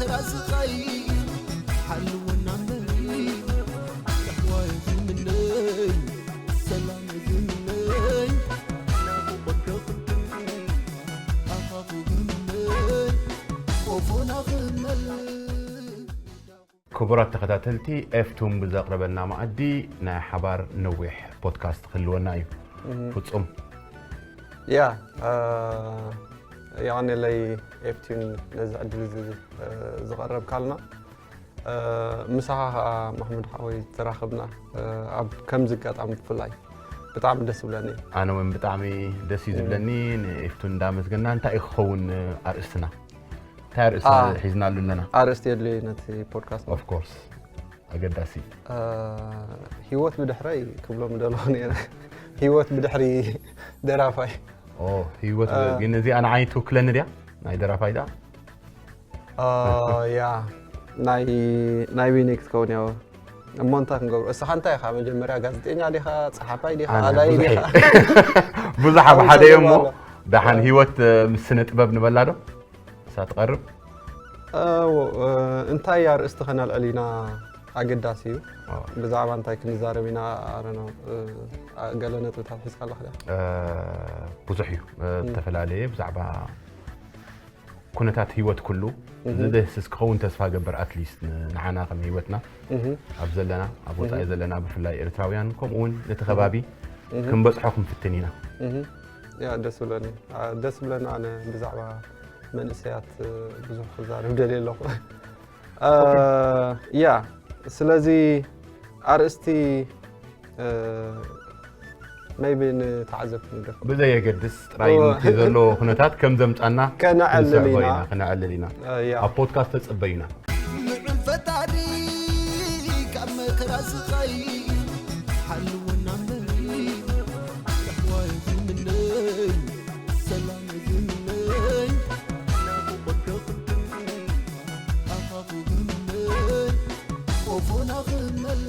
ራዝቐይ ሓልወና እምበሪ፣ ተሕዋየ ዝምነይ፣ ሰላም ዝምነይ፣ ናፍቖት ከኽንትን፣ ኣኻኹ ዝምነይ፣ ቆፎና ክመል። ክቡራት ተኸታተልቲ፣ ኤፍቱን ብዘቕረበልና መኣዲ ናይ ሓባር ነዊሕ ፖድካስት ክህልወና እዩ። ፍጹም። ያ የቐኔለይ ኤፍቲን ነዚ ዕድል እዚ ዝቐረብካልና። ምሳኻ ከዓ ማሕሙድ ሓወይ ተራኽብና ኣብ ከምዚ ኣጋጣሚ ብፍላይ ብጣዕሚ ደስ ዝብለኒ። ኣነ እውን ብጣዕሚ ደስ እዩ ዝብለኒ። ንኤፍቱን እንዳመስገና፣ እንታይ እዩ ክኸውን ኣርእስትና? እንታይ ኣርእስቲ ሒዝናሉ ኣለና? ኣርእስቲ የድልዮ እዩ ነቲ ፖድካስት። Of course። ኣገዳሲ። ህይወት ብድሕረይ ክብሎ ምደለኹ ነይረ። ህይወት ብድሕሪ ደራፋይ። ኦ፣ ህይወት ግን እዚኣ ንዓይ ትውክለኒ ድያ? ናይ ደራፋይ ድኣ? ያ ናይ ቢኒ ክትከውን እያ። እሞ እንታይ ክንገብሮ? እስኻ እንታይ ኢኻ? መጀመርያ ጋዜጠኛ ዲኻ? ጸሓፋይ ዲኻ? ኣላዪ ዲኻ? ብዙሕ ኣብ ሓደ እዮ እሞ፣ ደሓን ህይወት ምስ ስነ ጥበብ ንበላ ዶ? ንሳ ትቐርብ። እንታይ ኣርእስቲ ከነልዕል ኢና ኣገዳሲ እዩ። ብዛዕባ እንታይ ክንዛረብ ኢና? ኣረኖ ገለ ነጥብታት ሒዝካ ኣለኻ ድያ? ብዙሕ እዩ። ዝተፈላለየ ብዛዕባ ኩነታት ህይወት ኩሉ ዝድህስስ ክኸውን ተስፋ ገብር፣ ኣትሊስት ንዓና ከም ህይወትና ኣብ ዘለና ኣብ ወፃኢ ዘለና ብፍላይ ኤርትራውያን ከምኡ እውን ነቲ ከባቢ ክንበፅሖ ክንፍትን ኢና። ያ ደስ ብለኒ ደስ ብለኒ ኣነ ብዛዕባ መንእሰያት ብዙሕ ክዛረብ ደልየ ኣለኹ። ያ ስለዚ ኣርእስቲ maybe ንተዓዘብቲ ንደፍ ብዘየገድስ ጥራይ እቲ ዘሎ ኩነታት ከም ዘምፃና ከነዕልል ኢና ከነዕልል ኢና። ኣብ ፖድካስት ተፀበዩና። ፈጣሪ ካብ መከራ ስቓይ ሓልወና እምበሪ፣ ተሕዋየ ዝምነይ፣ ሰላም ዝምነይ፣ ናፍቖት ከኽንትን፣ ኣኻኹ ዝምነይ፣ ቆፎና ክመል